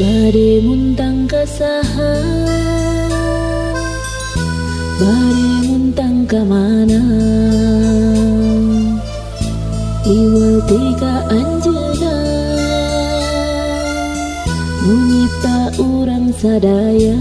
Bade muntang ka saha, bade muntang ka mana, iwal ti ka anjeunna nu nyipta urang sadaya.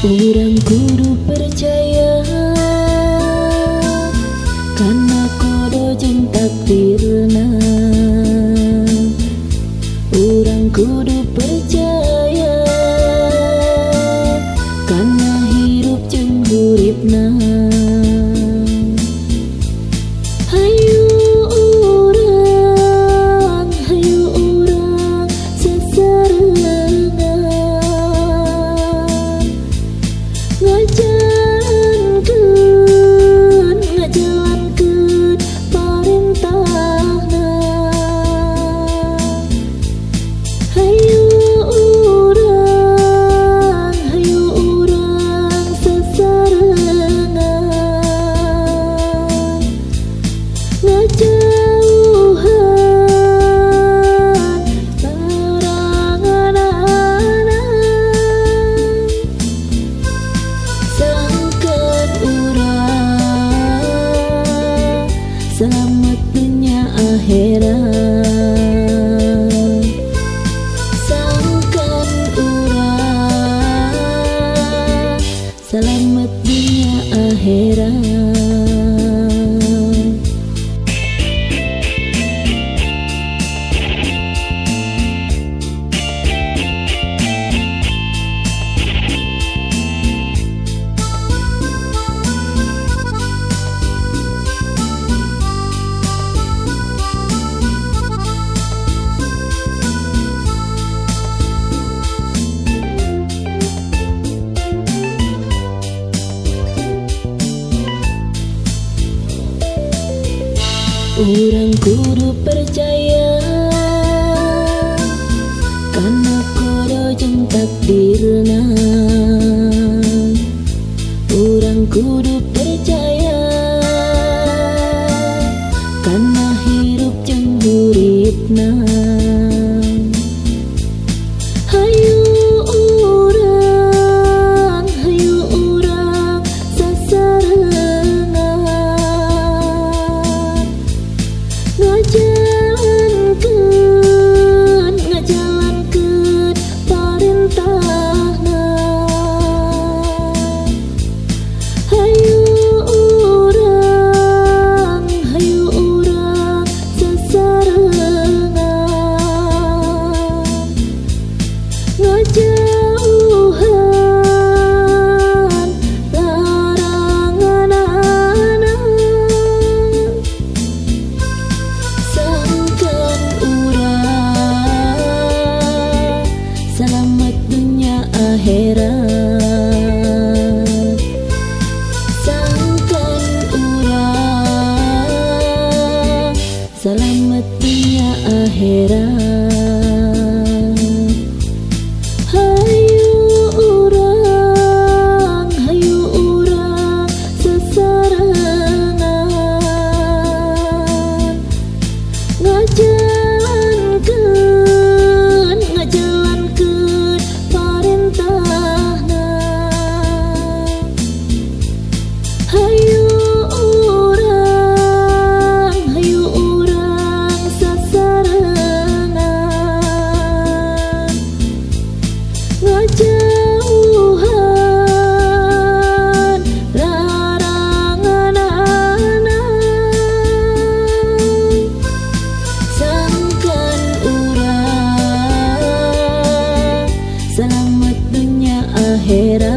Urang kudu percaya kana kodo jeung takdirna, urang kudu percaya kana hirup jeung huripna. Hayu urang sasarengan ngajalankeun parentahna. Hayu urang sasarengan ngajauhan laranganana. Sangkan urang selamat dunia akhirat, sangkan urang selamat dunia akhirat. Urang kudu percaya kana kodo jeung takdirna, urang kudu percaya kana hirup jeung huripna. Hayu urang sasarengan ngajalankeun parentahna. Hayu urang sasarengan ngajauhan laranganana. Sangkan urang selamat dunia akhirat, sangkan urang selamat dunia akhirat. Hayu urang sasarengan ngajalankeun parentahna. Hayu urang sasarengan ngajauhan laranganana. Sangkan urang selamat dunia akhirat,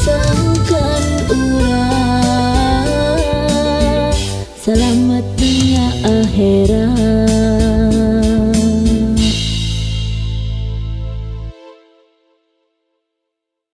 sangkan urang selamat